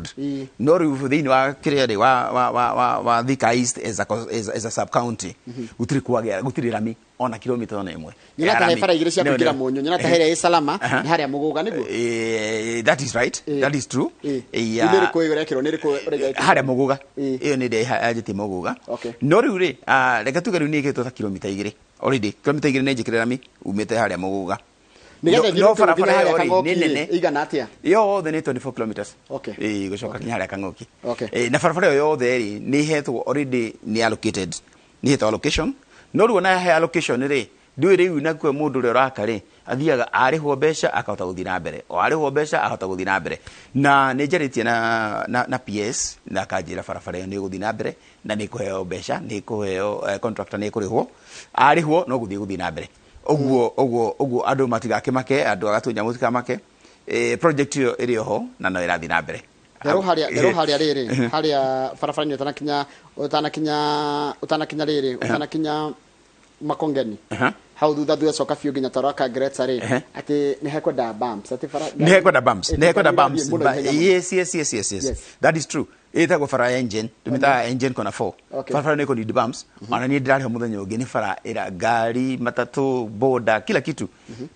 Road. No rĩu thĩinĩ wa kĩrĩa rĩ wa Thika East as a sub county gũtirĩ kwagĩa, gũtirĩ rami ona kilomita ona ĩmwe. Nyona ta he Ya rami. bara igĩrĩ cia kũingĩra Mũnyũ, nyona ta harĩa ĩ Salama nĩ harĩa Mũgũga nĩguo. That is right. That is true. Nĩ ĩrĩkũ ĩrekĩrwo, nĩ ĩrĩkũ ũraiga ĩkĩrwo? Harĩa Mũgũga. Ĩyo nĩ ĩrĩa yanjĩtie Mũgũga. No rĩu rĩ, reke tuge rĩu nĩ ĩkĩtwo ta kilomita 2 already, kilomita 2 nĩ njĩkĩre rami umĩte harĩa Mũgũga. Nĩgetha No ĩthiũrũrũke barabara nginya harĩa ĩyo rĩ, Kang'oki nĩ rĩ, nene. ĩigana atĩa? Yothe nĩ 24 kilometers. Ĩĩ, gũcoka nginya harĩa Kang'oki. Ĩĩ, na barabara ĩyo yothe rĩ, nĩ ĩhetwo already, nĩ allocated, nĩ ĩhetwo allocation. No rĩu ona yahe allocation rĩ, ndũĩ rĩu nakuo mũndũ ũrĩa ũraka rĩ, athiaga arĩhwo mbeca akahota gũthiĩ na mbere, o arĩhwo mbeca ahota gũthiĩ na mbere. Na nĩ njarĩtie na PS na akanjĩra barabara ĩyo nĩ ĩgũthiĩ na mbere na nĩ ĩkũheo mbeca, nĩ ĩkũheo contractor, nĩ ĩkũrĩhwo, arĩhwo no gũthiĩ na mbere ũguo andũ matigakĩmake, andũ a Gatunya mũtikamake. Project ĩyo ĩrĩ oho na no ĩrathiĩ na mbere. Therũ harĩa rĩrĩ harĩa barabara-inĩ ũtanakinya rĩrĩ, ũtanakinya Makongeni, hau thutha thutha coka biũ nginya Taraka Greta rĩ, atĩ nĩ hekwenda bumps, atĩ bara Nĩ hekwenda bumps, nĩ hekwenda bumps. Mũno ihenya mũno. Yes. That is true. Ĩtagwo bara ya engine, tũmĩtaga engine kona 4. Barabara nĩ ĩkũ need bumps. Ona niĩ ndĩrarĩho mũthenya ũngĩ nĩ bara ĩra ngari, matatũ, boda, kila kitu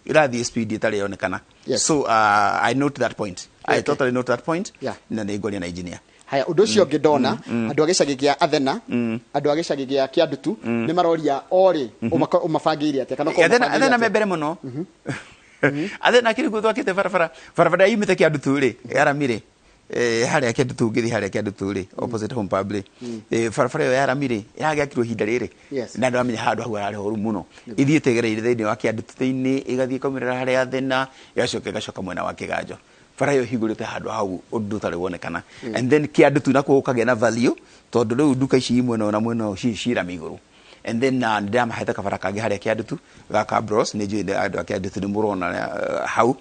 ĩrathiĩ speed ĩtarĩ yonekana. So I note that point, I totally note that point. Na nĩ ngwaria na engineer. Haya, ũndũ ũcio ũngĩ ndona, andũ a gĩcagi gĩa Athena, andũ a gĩcagi gĩa Kĩandutu nĩ maroria orĩ ũmabangĩire atĩa kana ũkorwo Athena ũmabangĩire Athena atĩa? Me mbere mũno. Athena kĩrĩ kuo twakĩte barabara, barabara yumĩte Kĩandutu rĩ, ya rami rĩ, harĩa Kĩandutu ngĩthiĩ harĩa Kĩandutu rĩ, opposite Home Pub rĩ, barabara ĩyo ya rami rĩ, ĩragĩakirwo ihinda rĩrĩ na ndĩramenya handũ hau hararĩ horu mũno. Ithiĩte ĩgereire thĩinĩ wa Kĩandutu thĩinĩ, ĩgathiĩ ĩkaumĩrĩra harĩa Athena, ĩgacoka ĩgacoka mwena wa Kĩganjo. Bara ĩyo ĩhingũrĩte handũ hau ũndũ ũtarĩ wonekana. And then Kĩandutu nakuo gũkagĩa na value tondũ rĩu nduka ici mwena ũyũ na mwena ũyũ ci rami igũrũ. And then ndĩramahete kabara kangĩ harĩa Kĩandutu ga Cabros. Nĩ njũĩ andũ a Kĩandutu nĩ mũrona hau.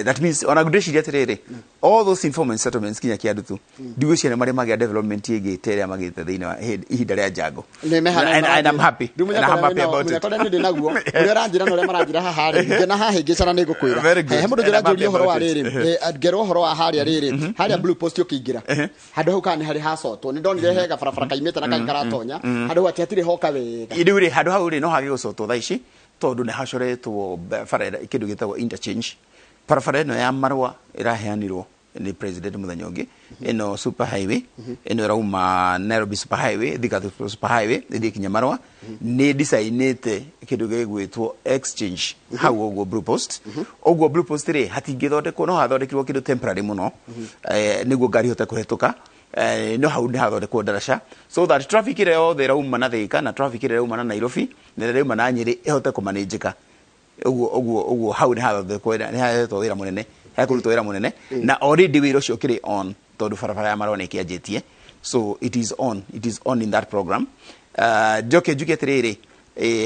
That means ona ndĩciria atĩrĩrĩ, all those informal settlements kinya Kĩandutu, ndigwĩciria marĩ magĩa development ĩngĩ ta ĩrĩa magĩte thĩinĩ wa ihinda rĩa Jango. And I'm happy and I'm happy about it. Kũrĩa nĩ naguo ũrĩa ũranjĩra na ũrĩa maranjĩra haha rĩ, ngĩona haha hĩngĩcana nĩ ngũkwĩra. Very good. He mũndũ And I'm happy njũranjũria ũhoro wa about it. rĩrĩ, ngerwo ũhoro wa harĩa rĩrĩ, harĩa Blue Post ũkĩingĩra handũ hau kana nĩ harĩ hacotwo, nĩ ndonire he gabarabara kaimĩte na kangĩ karatonya handũ hau atĩ hatirĩ hoka wega. Rĩu rĩ, handũ hau rĩ, no hage gũcotwo thaa ici tondũ nĩ hacoretwo bara kĩndũ gĩtagwo interchange. Barabara ĩno ya marũa ĩraheanirwo nĩ president mũthenya ũngĩ, ĩno super highway ĩno ĩrauma Nairobi super highway, Thika super highway, ĩthiĩ kinya Marũa, nĩ designĩte kĩndũ gĩgwĩtwo exchange hau ũguo Blue Post. Ũguo Blue Post rĩ, hatingĩthondekwo, no hathondekirwo kĩndũ temporary mũno nĩguo ngari ihote kũhetũka. No hau nĩ hathondekwo ndaraca so that traffic ĩrĩa yothe ĩrauma na Thika na traffic ĩrĩa ĩrauma na Nairobi na ĩrĩa ĩrauma na Nyĩrĩ ĩhote kũmanĩnjĩka ũguo. Hau nĩ hathondekwo, nĩ hahetwo wĩra mũnene, hekũrutwo wĩra mũnene na already wĩra ũcio ũkĩrĩ on tondũ barabara ya marũa nĩ ĩkĩanjĩtie. So it is on, it is on in that program. Njoke njuge atĩrĩrĩ,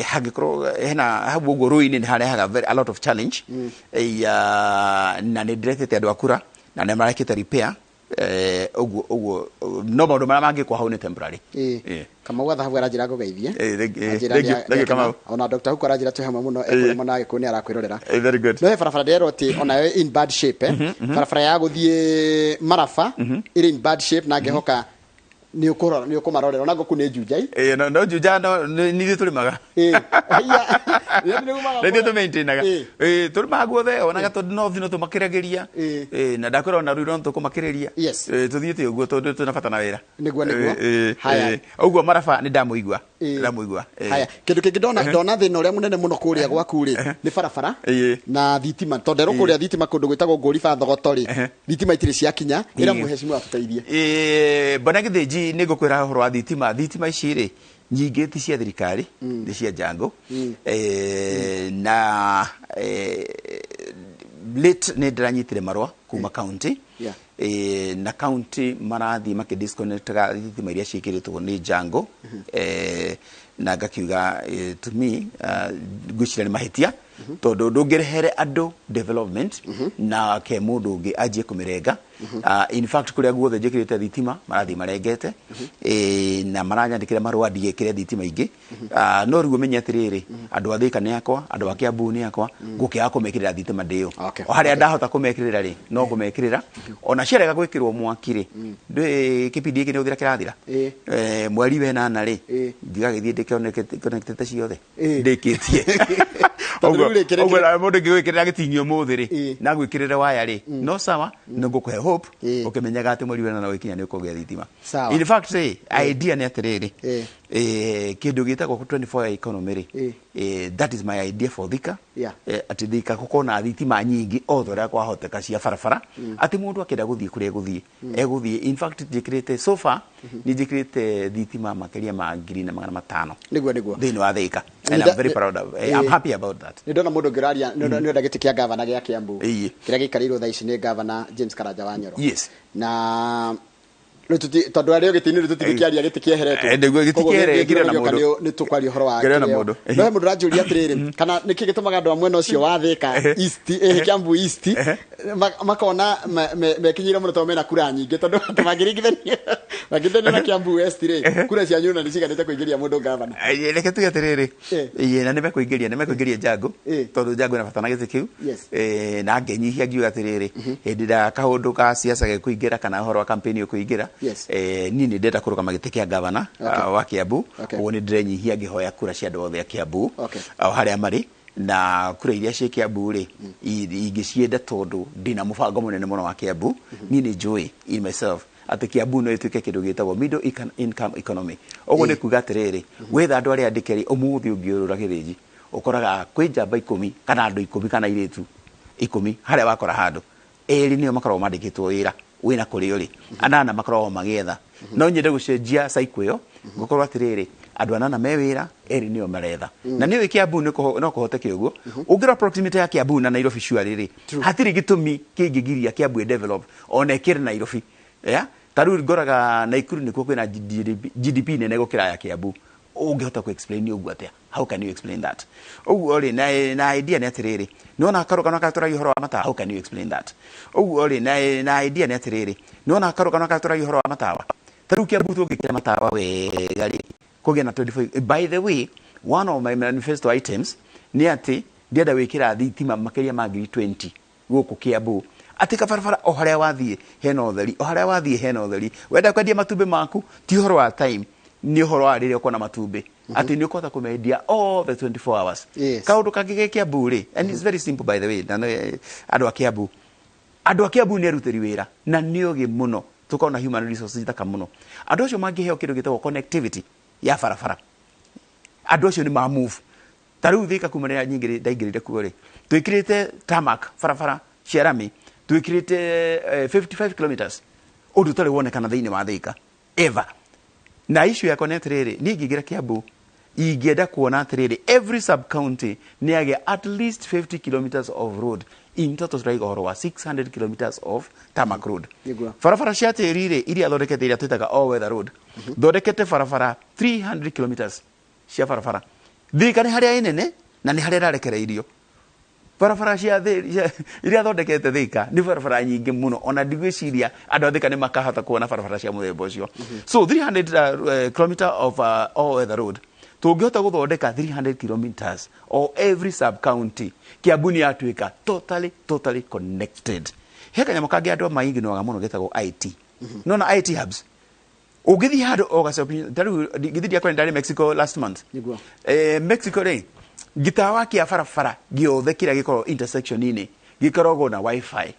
hangĩkorwo hena hau ũguo rũĩ-inĩ nĩ harehaga a lot of challenge. Na nĩ ndĩretĩte andũ a kura na nĩ marekĩte repair ũguo. No maũndũ marĩa mangĩkwo hau nĩ temporary. Kamau Athahabu aranjĩra ngũgeithie. Thank Anjĩra you, thank you, Kamau. Ona Dr. Huko aranjĩra twĩ hamwe mũno, ekũrĩma na Gĩkũyũ nĩ arakwĩrorera. Very good. No he barabara ndĩrerwo atĩ onayo in bad shape, barabara ya gũthiĩ Maraba ĩrĩ in bad shape na ngĩhoka nĩ ũkũrora, nĩ ũkũmarorera ona ngũkũ nĩ Junjai. No Juja no nĩ ithuĩ tũrĩmaga. Haiya. Nĩ umaga nĩ ithuĩ tũmaintainaga. Tũrĩmaga guothe ona gatondũ no no tũmakĩragĩria. Na ndakwĩra ona rĩu no tũkũmakĩrĩria. Tũthiĩte ũguo tondũ twĩna bata na wĩra. Nĩguo. Haya. Ũguo Maraba nĩ ndamũigua. Ndamũigua. Haya, kĩndũ kĩngĩ ndona thĩna ũrĩa mũnene mũno kũrĩa gwaku rĩ, nĩ barabara na thitima, tondũ nderwo kũrĩa thitima kũndũ gwĩtagwo Ngũriba Thogoto rĩ, thitima itirĩ ciakinya. Ĩra mũhecimiwa atũteithie. Bwana Gĩthĩnji, nĩ ngũkwĩra ũhoro wa thitima. Thitima ici rĩ, nyingĩ ti cia thirikari, nĩ cia Jango. Na late nĩ ndĩranyitire marũa kuma county. Na county marathiĩ makĩdisconnectaga thitima iria ciĩkĩrĩtwo nĩ Jango. Na ngakiuga, to me, ngwĩciria nĩ mahĩtia tondũ ndũngĩrehere andũ development na ke mũndũ ũngĩ anjie kũmĩrenga. In fact, kũrĩa guothe njĩkĩrĩte thitima marathiĩ marengete na maranyandĩkĩra marũa ndigĩkĩre thitima ingĩ. No rĩu ũmenye atĩrĩrĩ, andũ a Thika nĩ akwa, andũ a Kiambu nĩ akwa, ngũkĩaga kũmekĩrĩra thitima ndĩyo. O harĩa ndahota kũmekĩrĩra rĩ, no no ngũmekĩrĩra. Ona ciarega gwĩkĩrwo mwaki rĩ, ndũĩ kĩbindi gĩkĩ nĩ gũthira kĩrathira. Mweri wenana rĩ, ndigagĩthiĩ ndĩconnectĩte ciothe ndĩkĩtie. Tondũ rĩu rĩ, kĩrĩa- Ũguo na mũndũ ngĩgwĩkĩrĩra gĩting'i ũmũthĩ rĩ, na gwĩkĩrĩre waya rĩ, no sawa, nĩ ngũkũhe hope, ũkĩmenyaga atĩ mweri wenana ũgĩkinya nĩ ũkũgĩa thitima. Sawa. In fact rĩ, idea nĩ atĩrĩrĩ, kĩndũ gĩtagwo 24 hour economy rĩ, that is my idea for Thika. Atĩ Thika gũkorwo na thitima nyingĩ o ta ũrĩa kwahoteka cia barabara, atĩ mũndũ akĩenda gũthiĩ kũrĩa egũthiĩ, egũthiĩ. In fact njĩkĩrĩte so far nĩ njĩkĩrĩte thitima makĩria ma 1500 Nĩguo, nĩguo. thĩinĩ wa Thika, and I'm very proud of, I'm happy about that. Nĩ ndona mũndũ ũngĩ ũraria nĩ ũrenda gĩtĩ kĩa gavana gĩa Kiambu, kĩrĩa gĩikarĩirwo thaa ici nĩ gavana James Karanja wa Nyoro. Na rĩu tondũ arĩ o gĩtĩ-inĩ rĩu tũtingĩkĩaria gĩtĩ kĩeheretwo. Nĩguo, gĩtĩ Koguo kĩehere, gĩthurano kĩrĩ na gĩoka mũndũ. Nĩ tũkwaria ũhoro wa Kĩrĩ na kĩrĩa. mũndũ. No he mũndũ ũranjũria atĩrĩrĩ, kana nĩkĩ gĩtũmaga andũ a mwena ũcio wa Thika East, Kiambu East, makona mekinyĩire mũno tondũ mena kura nyingĩ, tondũ andũ mangĩringithania na Kiambu West rĩ, kura cianyu ona nĩ ciganĩte kũingĩria mũndũ gavana. Reke tuge atĩrĩrĩ, na nĩmekũingĩria Jango, tondũ Jango ena bata na gĩtĩ kĩu. Na ngenyihia ngiuga atĩrĩrĩ, hĩndĩ ĩrĩa kaũndũ ka siasa gekũingĩra kana ũhoro wa campaign ũkũingĩra, niĩ nĩ ndĩrenda kũrũgama gĩtĩ kĩa gavana, wa Kiambu. Ũguo nĩ ndĩrenyihia ngĩhoya kura cia andũ othe a Kiambu, o harĩa marĩ, na kura iria ciĩ Kiambu rĩ, ingĩcienda tondũ ndĩna mũbango mũnene mũno wa Kiambu. Niĩ nĩ njũĩ in myself atĩ Kiambu no ĩtuĩke kĩndũ gĩtagwo middle income economy. Ũguo nĩ kuga atĩrĩrĩ, wetha andũ arĩa andĩke rĩ, ũmũthĩ ũngĩũrũra Gĩthĩnji, ũkoraga kwĩ njamba 10 kana andũ 10 kana airĩtu 10 harĩa wakora handũ erĩ nĩo makoragwo mandĩkĩtwo wĩra wĩna kũrĩ ũrĩ, anana makoragwo magĩetha. No nyende gũcenjia cycle ĩyo, gũkorwo atĩrĩrĩ, andũ anana me wĩra, erĩ nĩo maretha. Na nĩũĩ Kiambu no kũhoteke ũguo. Ũngĩrora proximity ya Kiambu na Nairobi surely rĩ, hatirĩ gĩtũmi kĩngĩgiria Kiambu ĩ develop ona ĩkĩre Nairobi. Yeah? Ta rĩu ngoraga Naikuru nĩkuo kwĩna GDP nene gũkĩra ya Kiambu. Ũngĩhota ku explain ũguo atĩa? How can you explain that? Ũguo rĩ, na idea nĩ atĩrĩrĩ, nĩwona karũgano karĩa tũragia ũhoro wa matawa? How can you explain that? Ũguo rĩ, na idea nĩ atĩrĩrĩ, nĩwona karũgano karĩa tũragia ũhoro wa matawa? Ta rĩu Kiambu tũngĩkĩra matawa wega rĩ, kũgĩe na 24. By the way, one of my manifesto items nĩ atĩ ndĩrenda gwĩkĩra thitima makĩria ma ngiri 20 gũkũ Kiambu, atĩ kabarabara o harĩa wathiĩ hena ũtheri, o harĩa wathiĩ hena ũtheri. Wenda kwendia matumbĩ maku, ti ũhoro wa time, nĩ ũhoro wa rĩrĩa ũkona matumbĩ, atĩ nĩ ũkũhota kũmendia all the 24 hours. Kaũndũ kangĩ ge Kiambu rĩ, and it's very simple by the way, na nĩ andũ a Kiambu, andũ a Kiambu nĩ arutĩri wĩra na nĩ ogĩ mũno, tũkorwo na human resources thaka mũno. Andũ acio mangĩheo kĩndũ gĩtagwo connectivity ya barabara, andũ acio nĩ ma move. Ta rĩu Thika kuma rĩrĩa nyingĩ ndaingĩrire kuo rĩ, twĩkĩrĩte tarmac barabara cia rami, twĩkĩrĩte 55 kilometers, ũndũ ũtarĩ wonekana thĩinĩ wa Thika ever. Na issue yakwa nĩ atĩrĩrĩ, niĩ ingĩingĩra Kiambu ingĩenda kuona atĩrĩrĩ, every sub county nĩ yagĩa at least 50 kilometers of road. In total tũraiga ũhoro wa 600 kilometers of tarmac road. Barabara cia tĩri rĩ, iria thondekete, iria twĩtaga all weather road, thondekete barabara 300 kilometers cia barabara. Thika nĩ harĩa ĩnene na nĩ harĩa ĩrarekereirio. Barabara cia iria thondekete Thika nĩ barabara nyingĩ mũno, ona ndigwĩciria andũ a Thika nĩ makahota kuona barabara cia mũthemba ũcio. So 300 kilometer of all weather road, tũngĩhota gũthondeka 300 kilometers o every sub county, Kiambu nĩ yatuĩka totally connected. He kanyamũ kangĩ andũ maiginoaga mũno getagwo IT. Nona IT hubs, ũngĩthiĩ handũ o gacopi, ta rĩu githĩ ndiakwenda ndarĩ Mexico last month. Mexico rĩ, gĩtawa kĩa barabara gĩothe kĩrĩa gĩkoragwo intersection-inĩ gĩkoragwo na wifi.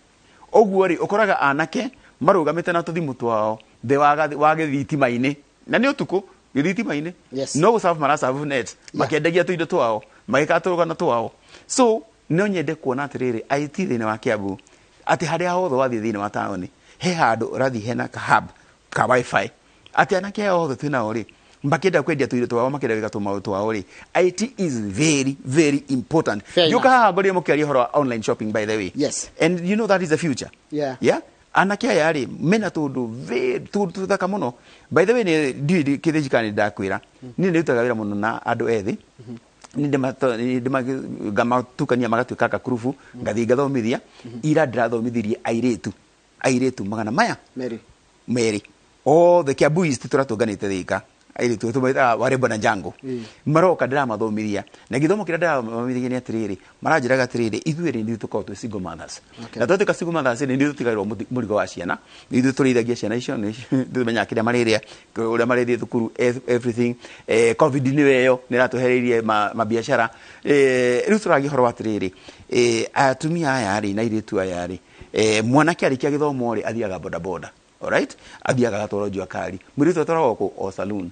Ũguo rĩ, ũkoraga anake marũgamĩte na tũthimũ twao thĩ wa gĩthitima-inĩ, na nĩ ũtukũ gĩthitima-inĩ, no gũserve maraserve net, makĩendagia tũindo twao, magĩkaga tũrũgano twao. So no nyende kuona atĩrĩrĩ, IT thĩinĩ wa Kiambu, atĩ harĩa hothe wathiĩ thĩinĩ wa taũni he handũ ũrathiĩ hena ka hub ka wifi, atĩ anake aya othe twĩnao rĩ, makĩenda kwendia tũindo twao, makĩenda gwĩka tũmaũndũ twao rĩ, IT is very very important. Fair Ngĩũka enough. haha ngorire mũkĩaria ũhoro wa online shopping, by the way. And you know that is the future. Yeah? Anake aya rĩ, mena tũndũ tũndũ tũthaka mũno. By the way, nĩ ndiũĩ kĩthĩnji kana nĩ ndakwĩra, niĩ nĩ ndutaga wĩra mũno na andũ ethĩ. Nĩ ngamatukania magatuĩka gakurubu, ngathiĩ ngathomithia. Ira ndĩrathomithirie airĩtu magana maya Merĩ. Merĩ othe Kiambu East tũratũnganĩte Thika. Airĩtu tũmetaga warembo na njango maroka, ndĩramathomithia na gĩthomo kĩrĩa ndĩramathomithia nĩ atĩrĩrĩ, maranjĩraga atĩrĩrĩ, ithuĩ rĩ, nĩ tũkoragwo twĩ single mothers na twatuĩka single mothers rĩ, nĩ tũtigagĩrwo mũrigo wa ciana, nĩ ithuĩ tũrĩithagia ciana icio, nĩ tũmenyaga kĩrĩa marĩrĩa, ũrĩa marĩthiĩ thukuru, everything. Covid nĩyo ĩyo nĩ ĩratũhereirie mabiacara. Rĩu tũragia ũhoro wa atĩrĩrĩ, atumia aya rĩ na airĩtu aya rĩ, mwanake arĩkia gĩthomo rĩ, athiaga bodaboda, alright, athiaga agatwarwo jua kali, mũirĩtu atwaragwo kũ o saloon.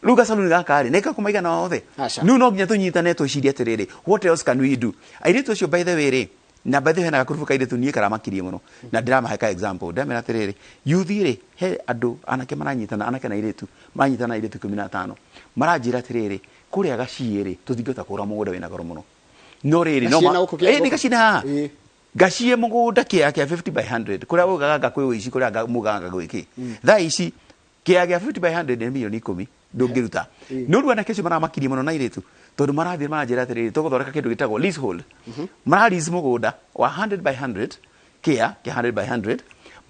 Rĩu gasaluni gaka rĩ, nĩ kakũmaigana othe. Aca. Rĩu no nginya tũnyitane twĩcirie atĩrĩrĩ, what else can we do? Airĩtu acio, by the way rĩ, na by the way hena gakurubu ka airĩtu niĩ karamakirie mũno na ndĩramahe ka example. Ndĩramera atĩrĩrĩ, youth rĩ, he andũ anake maranyitana, anake na airĩtu maranyitana na airĩtu 15, maranjĩra atĩrĩrĩ, kũrĩa gaciĩ rĩ, tũtingĩhota kũgũra mũgũnda wĩna goro mũno, no rĩrĩ no Gaciĩ na gũkũ Ĩ, nĩ gaciĩ na haha. Ĩ. Gaciĩ mũgũnda kĩa 50 by 100 kũrĩa ugaga nga kwĩ ũici, kũrĩa mugaga gwĩkĩ, thaa ici kĩa 50 by 100 nĩ mirioni 10 ndũngĩruta. No rĩu anake acio maramakirie mũno na airĩtu tondũ marathiĩ maranjĩra atĩrĩrĩ, tũgũthondeka kĩndũ gĩtagwo leasehold. Maralease mũgũnda wa 100 by 100, kĩa 100 by 100,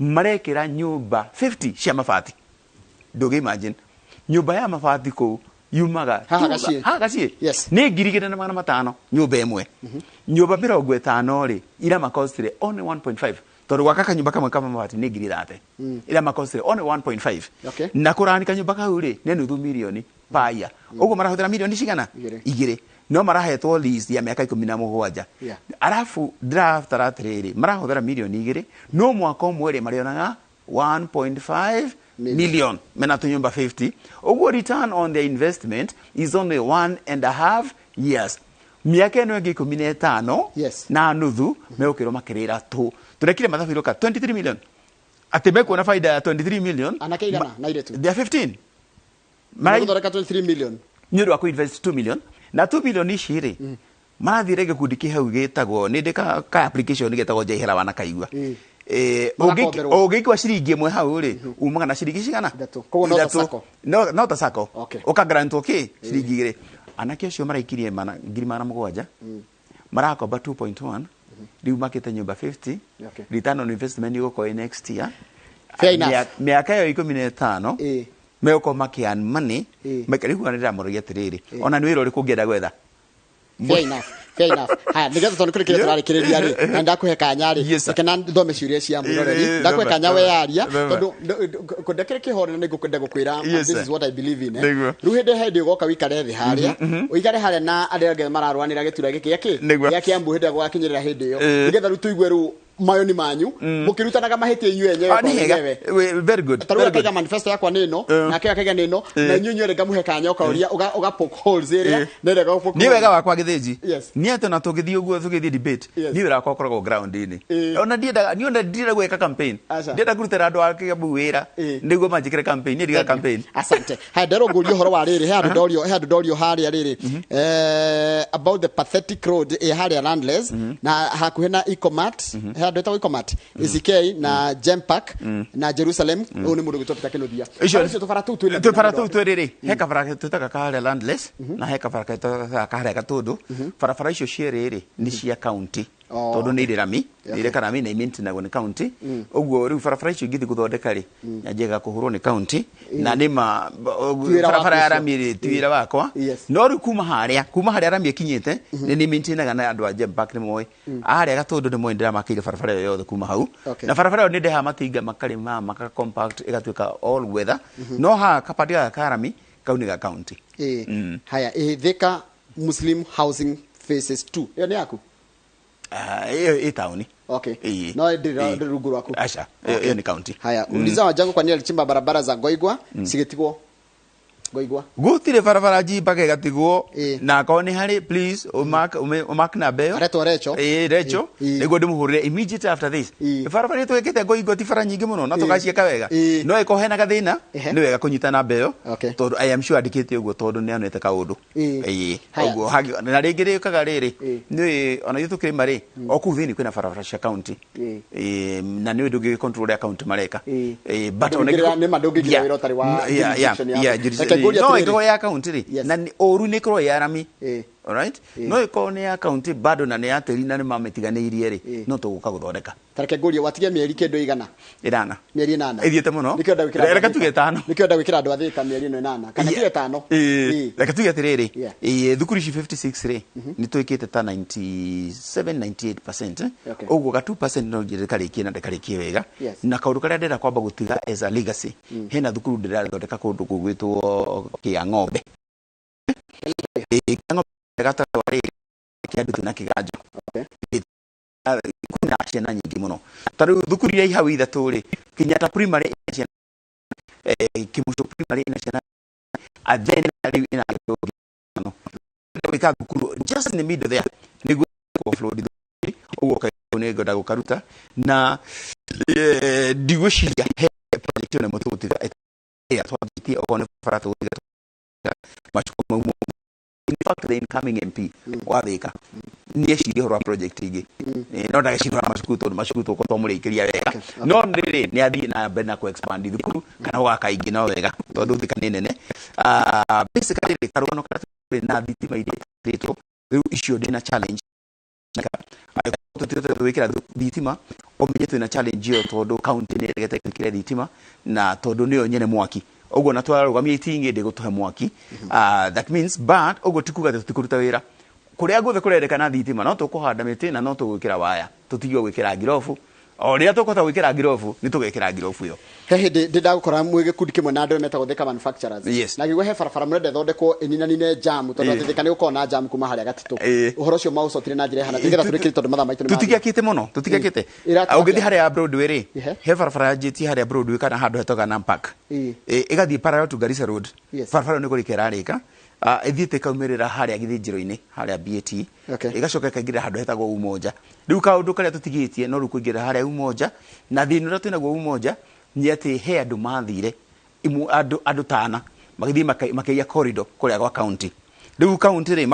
marekĩra nyũmba 50 cia mabati. Ndũngĩ imagine nyũmba ya mabati kũu yumaga Haha Gaciĩ. Haha Gaciĩ. Yes. Nĩ 2500 nyũmba ĩmwe. Nyũmba 50 rĩ, iramakostire only 1.5, tondũ gwaka kanyũmba kamwe ka mabati nĩ 30,000, iramakostire only 1.5. Na kũrani kanyũmba kau rĩ, nĩ nuthu mirioni paya ũguo. Marahũthĩra mirioni cigana? Igĩrĩ. Igĩrĩ, no marahetwo lease ya mĩaka 17. Arabu ndĩrabatara atĩrĩrĩ, marahũthĩra mirioni 2, no mwaka ũmwe rĩ, marĩonaga 1.5 million mena tũnyũmba 50. Ũguo return on their investment is only 1.5 years. Mĩaka ĩno ĩngĩ 15 na nuthu megũkĩrwo makĩrĩra tũ. Tũrekire mathabu iroka 23 million, atĩ mekuona baida ya 23 million. Anake igana na airĩtu? They are 15. Megũthondeka 23 million? Nĩ ũndũ wa kũinvest 2 million, na 2 million ici rĩ, marathire gĩkundi kĩ hau gĩtagwo nĩ ndĩ ka application gĩtagwo Njaihera wanakaigua. Magakomberwo. Ũngĩikua ciringi 1 hau rĩ, umaga na ciringi cigana? Ithatũ. Koguo no ta Ithatũ. sacco. No ta sacco. Ũkagrantwo kĩ ciringi 2. Anake acio maraikirie 700,000, marakomba 2.1, rĩu makĩte nyũmba 50. Return on investment ĩgũkorwo ĩ next year. Fair enough. Mĩaka ĩyo 15 megũkorwo makĩ earn money. Rĩu nĩ ndĩramũragia atĩrĩrĩ, ona nĩ wĩra ũrĩkũ ũngĩenda gwetha? Fair enough, fair enough. Haya, nĩgetha tondũ kũrĩ kĩrĩa tũrarĩkĩrĩria rĩ, na ndakũhe kanya rĩ, Yes, sir. reke na thome ciũria cia mwĩroreri. Ndakũhe Thoma, kanya thoma, we yaria thoma. tondũ ndakĩrĩ kĩhoro na nĩngũkwenda gũkwĩra Yes, this sir. is what I believe in. Nĩguo. Rĩu hĩndĩ ũgoka wĩikare thĩ harĩa, ũikare harĩa na arĩa angĩ mararũanĩra gĩturwa gĩkĩ gĩa kĩ Nĩguo. gĩa Kiambu hĩndĩ ĩrĩa gũgakinyĩrĩra hĩndĩ ĩyo, nĩgetha rĩu tũigue rĩu mayoni manyu mũkĩrutanaga mahĩtia inyuĩ enyewe Ah, kwa nĩ hega. wenyewe. Very good, Ta rĩu very good. akaiga manifesto yakwa nĩ ĩno, nake akaiga nĩ ĩno, na inyuĩ inyuerĩ ngamũhe kanya ũkaũria ũga poke holes ĩrĩa na ĩrĩa ũga poke Niĩ holes. wega wakwa gĩthĩnji Yes. nĩ atĩ ona tũngĩthiĩ ũguo tũgĩthiĩ debate, niĩ wĩra wakwa ũkoragwo ground-inĩ. Ona ndiendaga niĩ, ona ndienda gwĩka campaign, Aca. ndienda kũrutĩra andũ a Kiambu wĩra nĩguo manjĩkĩre campaign. Niĩ ndigaga campaign. Asante. Haya, nderwo ngũrie ũhoro wa rĩrĩ, he handũ ndorio harĩa rĩrĩ, about the pathetic road ĩ harĩa Landless na hakuhĩ na Ecomat, he handũ ĩtagwo Ecomat ACK na Gempark na Jerusalem. Ũyũ nĩ mũndũ gwĩtwo Peter Kĩnuthia. Icio Icio tũbara tũu twĩna tũbara tũu twĩrĩ rĩ, he kabara twĩtaga kaharĩa Landless na he kabara twĩtaga kaharĩa Gatũndũ. Barabara icio cierĩ rĩ, nĩ cia county tondũ nĩ irĩ rami, nĩ irĩ karami na imaintainagwo nĩ county. Ũguo rĩu barabara icio ingĩthiĩ gũthondeka rĩ, nyanjĩga kũhũrwo nĩ county na nĩ ma Ti wĩra barabara ya waku ũcio. rami rĩ, ti wĩra wakwa. No rĩu kuma harĩa rami ĩkinyĩte nĩ maintainaga na andũ a Gempark nĩ moĩ, harĩa Gatũndũ nĩ moĩ, ndĩramakĩire barabara ĩyo yothe kuma hau. Na barabara ĩyo nĩ ndehaga matinga makarĩma maka compact ĩgatuĩka all weather, no haha kapati gaka ka rami kau nĩ ga county. Haya, Thika Muslim Housing Phases 2 ĩyo nĩ yaku? Ah, ĩyo ĩ taũni. Ĩĩ. No ndĩrĩ rungu rwaku? Aca, ĩyo nĩ county. Haya, uliza Wanjangu kwa nini alichimba barabara za Ngoigwa cigitigwo Ngoigwa. Gũtirĩ barabara njimbaga ĩgatigwo. Na akorwo nĩ harĩ, please ũmark namba ĩyo. Aretwo Recho. Ĩĩ, Recho. Nĩguo ndĩmũhũrĩre immediate after this. Barabara ĩrĩa twĩkĩte Ngoingwa ti bara nyingĩ mũno na tũgaciĩka wega. No ĩkorwo hena gathĩna, nĩ wega kũnyita namba ĩyo tondũ I am sure andĩkĩte ũguo tondũ nĩ onete kaũndũ. Haya. Ũguo na rĩngĩ rĩũkaga rĩrĩ, nĩ ona ithuĩ tũkĩrĩma rĩ, o kũu thĩinĩ kwĩna barabara cia county. Na nĩ ndũngĩ control ũrĩa county mareka. But ona Ndũngĩingĩrĩra- nĩ ma ndũngĩingĩra wĩra ũtarĩ wa jurisdiction yaku. Reke ngũrie No atĩrĩrĩ. ĩkorwo ya county rĩ, na ũru nĩ ĩkorwo ya rami. Alright, no ĩkorwo nĩ ya county bado na nĩ ya tĩri na nĩ mamĩtiganĩirie rĩ, no tũgũka gũthondeka. Tareke ngũrie, watigia mĩeri kĩndũ igana? 8. Mĩeri 8. Ĩthiĩte mũno. Nĩkĩo ndagwĩkĩra andũ Reke a tuge Thika. 5. Nĩkĩo ndagwĩkĩra andũ a Thika mĩeri ĩno 8 kana tuge 5. Ĩĩ, reke tuge atĩrĩrĩ, thukuru ici 56 rĩ, nĩ twĩkĩte ta 97 98%, eh. Ũguo ga 2% no njĩre karĩkie na ndĩkarĩkie wega. Na kaũndũ karĩa ndĩrenda kwamba gũtiga as a legacy, hena thukuru ndĩrathondeka kũndũ gũgwĩtwo Kĩa Ng'ombe. Kĩa Ng'ombe gatarwa rĩ, kĩa Ndutu na Kĩganjo. Kwĩna ciana nyingĩ mũno. Ta rĩu thukuru iria i hau ithatũ rĩ, Kenyatta Primary ĩna ciana, Kĩmuco Primary ĩna ciana, and then rĩu ĩna mũno. Gwĩka thukuru just in the middle there nĩguo offload ũguo kaĩ nĩ ngwenda gũkaruta na ndigwĩciria he project ĩyo nĩmo tũgũtiga ĩrĩa twambĩtie, okorwo nĩ bara tũgũtiga macukuru mau. In fact, the incoming MP wa Thika nĩ ecirie ũhoro wa project ingĩ. No ndageciria ũhoro wa macukuru tondũ macukuru tũgũkorwo twamũrĩkĩria wega, no rĩrĩ nĩ athiĩ na mbere na ku-expand thukuru kana gũgaka ingĩ no wega tondũ Thika nĩ nene. Basically rĩ, karũgano karĩa tũrĩ na thitima iria ĩtĩtwo rĩu icio, ndĩna challenge tũtihotete gwĩkĩra thitima. Ũmenye twĩna challenge ĩyo tondũ county nĩ ĩregete gwĩkĩra thitima na tondũ nĩyo nyene mwaki, ũguo na twarũgamia itingĩ ndĩgũtũhe mwaki. That means, but ũguo ti kuga atĩ tũtikũruta wĩra kũrĩa guothe kũrendekana thitima. No tũkũhanda mĩtĩ na no tũgwĩkĩra waya, tũtige gwĩkĩra ngirobu. O rĩrĩa tũkũhota gwĩkĩra ngirobu, nĩ tũgekĩra ngirobu ĩyo. He hĩndĩ ndĩ ndagũkora mwĩ gĩkundi kĩmwe na andũ arĩa metagwo Thika Manufacturers, na ngĩigua he barabara mũrenda ĩthondekwo ĩninanine jam tondũ atĩ Thika nĩ gũkorwo na jam kuma harĩa Gatitũ. Ũhoro ũcio maũcotire na njĩra ĩhana nĩgetha tũrĩkĩrie tondũ mathaa maitũ nĩ mathiĩ. Tũtigiakĩte mũno, tũtigiakĩte. Ĩrathiĩ Ũngĩthiĩ atĩa? Harĩa Broadway rĩ, he barabara yanjĩtie harĩa Broadway kana handũ hetoga Nampak. Ĩgathiĩ parallel to Garissa Road. Barabara ĩyo nĩ kũrĩka ĩrarĩka. Ĩthiĩte ĩkaumĩrĩra harĩa gĩthĩnjĩro-inĩ harĩa BAT. Ĩgacoka ĩkaingĩrĩra handũ hetagwo Umoja. Rĩu kaũndũ karĩa tũtigĩtie no rĩu kũingĩrĩra harĩa Umoja, na thĩna ũrĩa twĩnaguo Umoja nĩ atĩ he andũ mathire andũ tana magĩthiĩ makĩiya corridor kũrĩa gwa county. Rĩu county rĩ